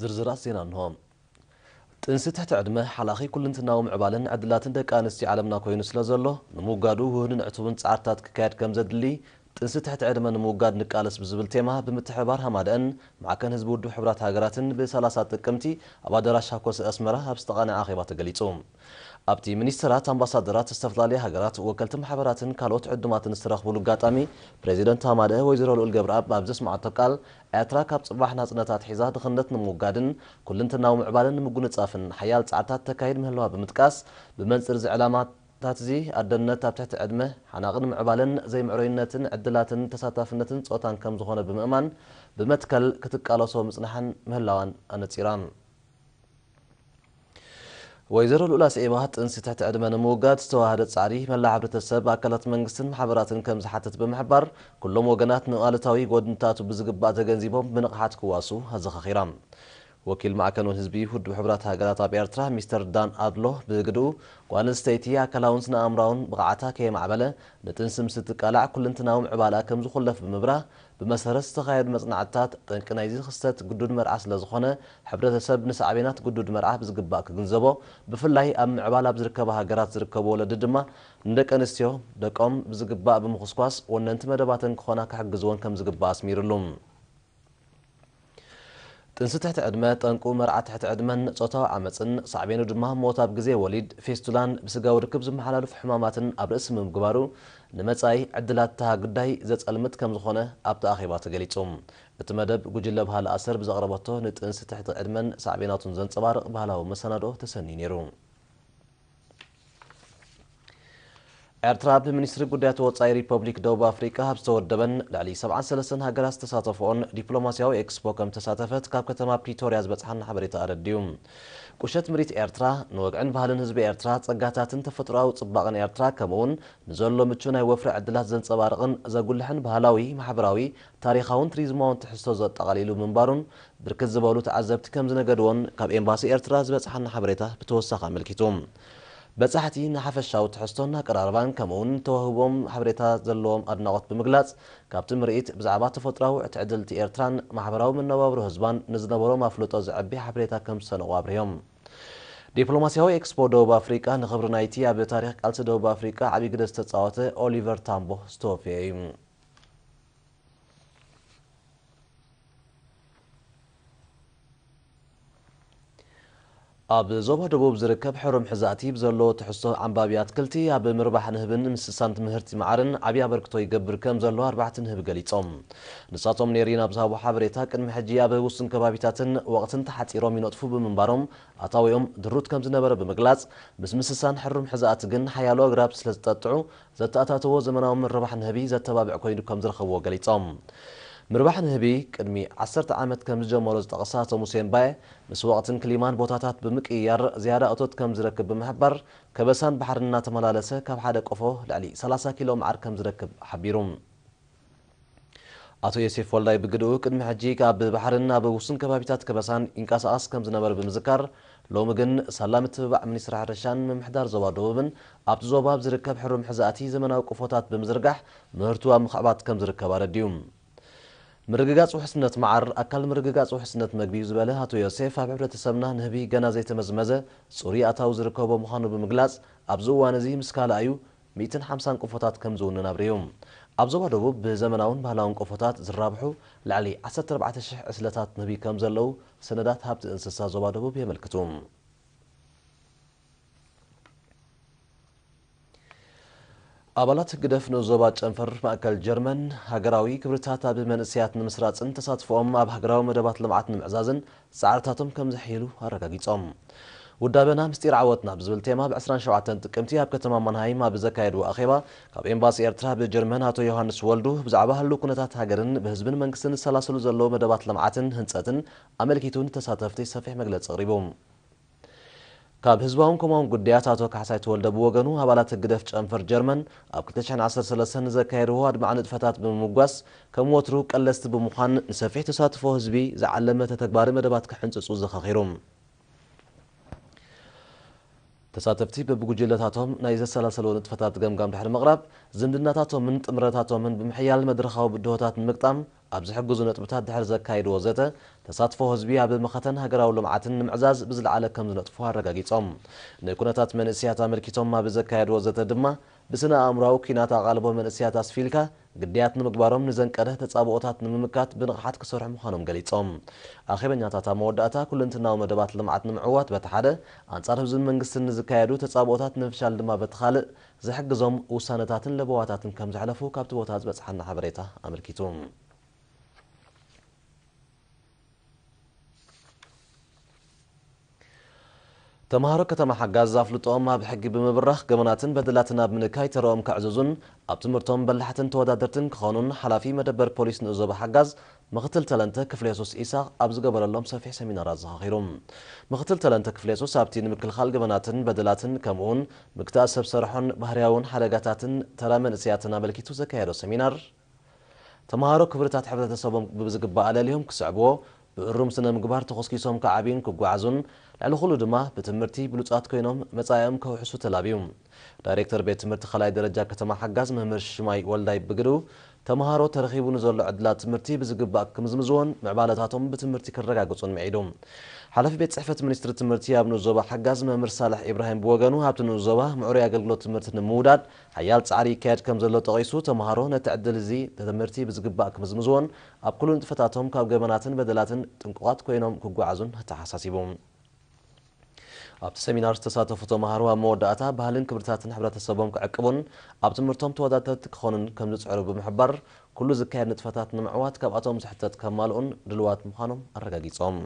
ዝርዝራት ዜና እንሆ። ጥንሲ ትሕቲ ዕድመ ሓላኺ ኩልንትናዊ ምዕባለን ዕድላትን ደቂ ኣንስትዮ ዓለምና ኮይኑ ስለ ዘሎ፣ ንምውጋዱ ውሁድን ዕቱብን ጻዕርታት ክካየድ ከም ዘድሊ፣ ጥንሲ ትሕቲ ዕድመ ንምውጋድ ንቃለስ ብዝብል ቴማ ብምትሕብባር ሃማደአን ማዕከን ህዝቢ ውድብ ሕቡራት ሃገራትን ብ30 ጥቅምቲ ኣብ ኣዳራሽ ሃኮስ ኣስመራ ኣብ ዝተቓነዐ ኣኼባ ተገሊጹ። ኣብቲ ሚኒስተራት፣ ኣምባሳደራት ዝተፈላለያ ሃገራት፣ ወከልቲ ማሕበራትን ካልኦት ዕዱማትን ዝተረኽቡሉ ኣጋጣሚ፣ ፕሬዚደንት ሃማደአ ወይዘሮ ልኡል ገብረኣብ ኣብ ዘስምዓቶ ቃል፣ ኤርትራ ካብ ጽባሕ ናጽነታ ኣትሒዛ ድኽነት ንምውጋድን ኩልንትናዊ ምዕባለን ንምጉንጻፍን ሓያል ጻዕርታት ተካይድ ምህላዋ ብምጥቃስ፣ ብመንጽር እዚ ዕላማታት እዚ ኣደነት ኣብ ትሕቲ ዕድመ፣ ሓናቕን ምዕባለን ዘይምዕሩይነትን ዕድላትን ተሳታፍነትን ጾታን ከም ዝኾነ ብምእማን፣ ብመትከል ክትቃለሶ ምጽናሓን ምህላዋን ኣነጺራ። ወይዘሮ ልኡል ኣስዒባ፣ ጥንሲ ትሕቲ ዕድመ ንምውጋድ ዝተዋሃደ ጻዕሪ መላእ ሕብረተሰብ፣ ኣካላት መንግስትን ማሕበራትን ከም ዝሓትት ብምሕባር፣ ኩሎም ወገናት ንኣሉታዊ ጎድንታቱ ብዝግባእ ተገንዚቦም ብንቕሓት ክዋሱ ኣዘኻኺራ። ወኪል ማዕከን ህዝቢ ውድብ ሕቡራት ሃገራት ኣብ ኤርትራ ሚስተር ዳን ኣድሎ ብግድኡ፣ ጓል ኣንስተይቲ ኣካላውን ስነ ኣእምራውን ብቕዓታ ከየማዕበለ ንጥንሲ ምስ ትቃላዕ ኩልንትናዊ ምዕባላ ከም ዝኹለፍ ብምብራህ፣ ብመሰረት ዝተኻየዱ መጽናዕትታት፣ ጠንቂ ናይዚ ክስተት ግዱድ መርዓ ስለ ዝኾነ፣ ሕብረተሰብ ንሳዕቤናት ግዱድ መርዓ ብዝግባእ ክግንዘቦ፣ ብፍላይ ኣብ ምዕባል ኣብ ዝርከባ ሃገራት ዝርከቡ ወለዲ ድማ ንደቂ ኣንስትዮ ደቆም ብዝግባእ ብምኹስኳስ ወነንቲ መደባተን ክኾና ክሕግዝወን ከም ዝግባእ ኣስሚርሉ። ጥንሲ ትሕቲ ዕድመ ጠንቁ መርዓ ትሕቲ ዕድመን ጾታዊ ዓመጽን፣ ሳዕቤኑ ድማ ሞት ኣብ ግዜ ወሊድ፣ ፌስቱላን ብስጋዊ ርክብ ዝመሓላለፉ ሕማማትን ኣብ ርእሲ ብምግባሩ፣ ንመጻኢ ዕድላት እታ ጉዳይ ዘጸልምት ከም ዝኾነ ኣብቲ ኣኼባ ተገሊጹ። እቲ መደብ ጉጅለ ባህሊ ኣሰር ብዘቕረበቶ ንጥንሲ ትሕቲ ዕድመን ሳዕቤናቱን ዘንጸባርቕ ባህላዊ መሰናድኦ ተሰንዩ ነይሩ። ኤርትራ ብሚኒስትሪ ጉዳያት ወጻኢ ሪፐብሊክ ደቡብ ኣፍሪቃ ኣብ ዝተወደበን ልዕሊ ሰብዓን ሰለስተን ሃገራት ዝተሳተፈኦን ዲፕሎማስያዊ ኤክስፖ ከም ተሳተፈት ካብ ከተማ ፕሪቶርያ ዝበጽሓና ሓበሬታ ኣረድዩ። ቁሸት ምሪት ኤርትራ፣ ንወግዕን ባህልን ህዝቢ ኤርትራ፣ ጸጋታትን ተፈጥሮኣዊ ጽባቐን ኤርትራ፣ ከምኡውን ንዘሎ ምቹ ናይ ወፍሪ ዕድላት ዘንጸባርቕን ዘጉልሕን ባህላዊ፣ ማሕበራዊ፣ ታሪኻውን ቱሪዝማውን ትሕዝቶ ዘጠቓሊሉ ምንባሩን ብርክት ዝበሉ ተዓዘብቲ ከም ዝነገድዎን ካብ ኤምባሲ ኤርትራ ዝበጽሓና ሓበሬታ ብተወሳኺ ኣመልኪቱ። በጻሕቲ ንሓፈሻዊ ትሕዝቶን ኣቀራርባን ከምኡውን ተዋህቦም ሓበሬታ ዘለዎም ኣድናቖት ብምግላጽ፣ ካብቲ ምርኢት ብዛዕባ ተፈጥሮኣዊ ትዕድልቲ ኤርትራን ማሕበራዊ መነባብሮ ህዝባን ንዝነበሮም ኣፍልጦ ዘዕቢ ሓበሬታ ከም ዝሰነቑ ኣብሪሆም። ዲፕሎማስያዊ ኤክስፖ ደቡብ ኣፍሪቃ ንኽብሪ ናይቲ ኣብ ታሪኽ ቃልሲ ደቡብ ኣፍሪቃ ዓብዪ ግደ ዝተጻወተ ኦሊቨር ታምቦ ዝተወፍየ እዩ። ኣብ ዞባ ደቡብ ዝርከብ ሕሩም ሕዛእቲ ብዘለዎ ትሕዝቶ ዓምባቢ ኣትክልቲ ኣብ ምርባሕ ንህብን ምስሳን ትምህርቲ መዓርን ዓብዪ ኣበርክቶ ይገብር ከም ዘሎ ኣርባሕቲ ንህቢ ገሊጾም። ንሳቶም ኔሪን ኣብ ዝሃቦ ሓበሬታ፣ ቅድሚ ሕጂ ኣብ ውሱን ከባቢታትን ወቕትን ተሓጺሮም ይነጥፉ ብምንባሮም፣ ኣታዊኦም ድሩት ከም ዝነበረ ብምግላጽ፣ ምስ ምስሳን ሕሩም ሕዛእቲ ግን ሓያሎ ኣግራብ ስለ ዝጠጥዑ፣ ዘተኣታተዎ ዘመናዊ ምርባሕ ንህቢ ዘተባብዕ ኮይኑ ከም ዝረኸብዎ ገሊጾም። ምርባሕ ንህቢ ቅድሚ ዓሰርተ ዓመት ከም ዝጀመሮ ዝጠቐሰ ኣቶ ሙሴ እምባየ፣ ምስ ወቕትን ክሊማን ቦታታት ብምቅይያር ዝያዳ እቶት ከም ዝረክብ ብምሕባር፣ ከበሳን ባሕርን እናተመላለሰ ካብ ሓደ ቆፎ ልዕሊ ሰላሳ ኪሎ መዓር ከም ዝረክብ ሓቢሩ። ኣቶ ዮሴፍ ወልዳይ ብግድኡ፣ ቅድሚ ሕጂ ካብ ባሕርን ኣብ ውሱን ከባቢታት ከበሳን ይንቀሳቐስ ከም ዝነበረ ብምዝካር፣ ሎሚ ግን ሳላ ምትብባዕ ሚኒስትሪ ሕርሻን ምምሕዳር ዞባ ደቡብን ኣብቲ ዞባ ኣብ ዝርከብ ሕሩም ሕዛእቲ ዘመናዊ ቆፎታት ብምዝርጋሕ ምህርቱ ኣብ ምኽዕባት ከም ዝርከብ ኣረድዩ። ምርግጋጽ ውሕስነት መዓር ኣካል ምርግጋጽ ውሕስነት መግቢ እዩ ዝበለ ኣቶ ዮሴፍ፣ ኣብ ሕብረተሰብና ንህቢ ገና ዘይተመዝመዘ ጽሩይ ኣታዊ ዝርከቦ ምዃኑ ብምግላጽ፣ ኣብዚ እዋን እዚ ምስ ካልኣዩ ሚእትን ሓምሳን ቆፎታት ከም ዝውንን ኣብሪሁ። ኣብ ዞባ ደቡብ ብዘመናውን ባህላውን ቆፎታት ዝራብሑ ልዕሊ ዓሰርተ ኣርባዕተ ሽሕ ዕስለታት ንህቢ ከም ዘለዉ ሰነዳት ሃብቲ እንስሳ ዞባ ደቡብ የመልክቱ። ኣባላት ህግደፍ ንኡስ ዞባ ጨንፈር ማእከል ጀርመን ሃገራዊ ክብርታት ኣብ መንእሰያት ንምስራጽን ተሳትፎኦም ኣብ ሃገራዊ መደባት ልምዓት ንምዕዛዝን ጻዕርታቶም ከም ዘሕይሉ ኣረጋጊጾም። ውዳበና ምስጢር ዓወትና ብዝብል ቴማ ብ ዕስራን ሸውዓተን ጥቅምቲ ኣብ ከተማ ማንሃይም ኣብ ዘካየድዎ ኣኼባ፣ ካብ ኤምባሲ ኤርትራ ብጀርመን ኣቶ ዮሃንስ ወልዱ ብዛዕባ ህሉው ኩነታት ሃገርን ብህዝብን መንግስትን ዝሰላሰሉ ዘለዉ መደባት ልምዓትን ህንጸትን ኣመልኪቱ ንተሳተፍቲ ሰፊሕ መግለጺ ኣቕሪቡ። ካብ ህዝባውን ኮማውን ጉዳያት ኣቶ ካሕሳይ ተወልደ ብወገኑ፣ ኣባላት ህግደፍ ጨንፈር ጀርመን ኣብ ክልተ ሽሕን ዓሰርተ ሰለስተን ንዘካየድዎ ኣድማዒ ንጥፈታት ብምምጓስ፣ ከም ወትሩ ቀለስቲ ብምዃን ንሰፊሕ ተሳትፎ ህዝቢ ዝዓለመ ተተግባሪ መደባት ክሕንጽጹ ዘኻኺሩ። ተሳተፍቲ በብጉጅለታቶም ናይ ዘሰላሰልዎ ንጥፈታት ገምጋም ድሕሪ ምቕራብ፣ ዝምድናታቶምን ጥምረታቶምን ብምሕያል መድረኻዊ ብድሆታት ንምግጣም ኣብ ዝሕግዙ ነጥብታት ድሕሪ ዘካየድዎ ዘተ፣ ተሳትፎ ህዝቢ ኣብ መኸተን ሃገራዊ ልምዓትን ንምዕዛዝ ብዝለዓለ ከም ዝነጥፉ ኣረጋጊጾም። ንኩነታት መንእሰያት ኣመልኪቶም ኣብ ዘካየድዎ ዘተ ድማ፣ ብስነ ኣእምሮኣዊ ኲናት ኣቓልቦ መንእሰያት ኣስፊልካ ግዳያት ንምግባሮም ንዘንቀደ ተጻብኦታት ንምምካት ብንቕሓት ክሰርሑ ምዃኖም ገሊጾም። ኣኼበኛታት ኣብ መወዳእታ ኩለንትናዊ መደባት ልምዓት ንምዕዋት በቲ ሓደ፣ ኣንጻር ህዝብን መንግስትን ንዝካየዱ ተጻብኦታት ንምፍሻል ድማ በቲ ካልእ፣ ዝሕግዞም ውሳነታትን ለበዋታትን ከም ዘሕለፉ ካብቲ ቦታ ዝበጽሓና ሓበሬታ ኣመልኪቱ። ተምሃሮ ከተማ ሓጋዝ ኣፍልጦኦም ኣብ ሕጊ ብምብራኽ ገበናትን በደላትን ኣብ ምንካይ ተረኦም ከዕዝዙን ኣብ ትምህርቶም በላሕትን ተወዳደርትን ክኾኑን ሓላፊ መደበር ፖሊስ ንኡስ ዞባ ሓጋዝ ምኽትል ተለንተ ክፍለ የሱስ ኢሳቕ ኣብ ዝገበረሎም ሰፊሕ ሰሚናር ኣዘኻኺሩ። ምኽትል ተለንተ ክፍለ የሱስ ኣብቲ ንምክልኻል ገበናትን በደላትን ከምኡውን ምክታእ ሰብ ሰርሖን ባህርያውን ሓደጋታትን ተራ መንእሰያትን ኣመልኪቱ ዘካየዶ ሰሚናር፣ ተምሃሮ ክብርታት ሕብረተሰቦም ብዝግባእ ኣለልዮም ክስዕብዎ፣ ብእሩም ስነ ምግባር ተኾስኪሶም ክዓብዩን ክጓዓዙን፣ ልዕሊ ኩሉ ድማ ብትምህርቲ ብሉጻት ኮይኖም መጻኢኦም ከውሕሱ ተላብዩ። ዳይሬክተር ቤት ትምህርቲ ካልኣይ ደረጃ ከተማ ሓጋዝ መምህር ሽማይ ወልዳይ ብግዱ፣ ተምሃሮ ተረኺቡ ንዘሎ ዕድላት ትምህርቲ ብዝግባእ ክምዝምዝዎን ምዕባለታቶም ብትምህርቲ ክረጋግጹን ምዒዱ። ሓላፊ ቤት ጽሕፈት ሚኒስትሪ ትምህርቲ ኣብ ንኡስ ዞባ ሓጋዝ መምህር ሳልሕ ኢብራሂም ብወገኑ፣ ኣብቲ ንኡስ ዞባ ምዕሩይ ኣገልግሎት ትምህርቲ ንምውዳድ ሓያል ጻዕሪ ይካየድ ከም ዘሎ ጠቒሱ፣ ተምሃሮ ነቲ ዕድል እዚ ትምህርቲ ብዝግባእ ክምዝምዝዎን ኣብ ኩሉ ንጥፈታቶም ካብ ገበናትን በደላትን ጥንቁቓት ኮይኖም ክጓዓዙን ኣተሓሳሲቡ። ኣብቲ ሰሚናር ዝተሳተፉ ተምሃሮ ኣብ መወዳእታ ባህልን ክብርታትን ሕብረተሰቦም ክዕቅቡን ኣብ ትምህርቶም ተወዳደርቲ ክኾኑን ከም ዝጽዕሩ ብምሕባር፣ ኩሉ ዝካየድ ንጥፈታት ንምዕዋት ካብኣቶም ዝሕተት ከማልኡን ድልዋት ምዃኖም ኣረጋጊጾም።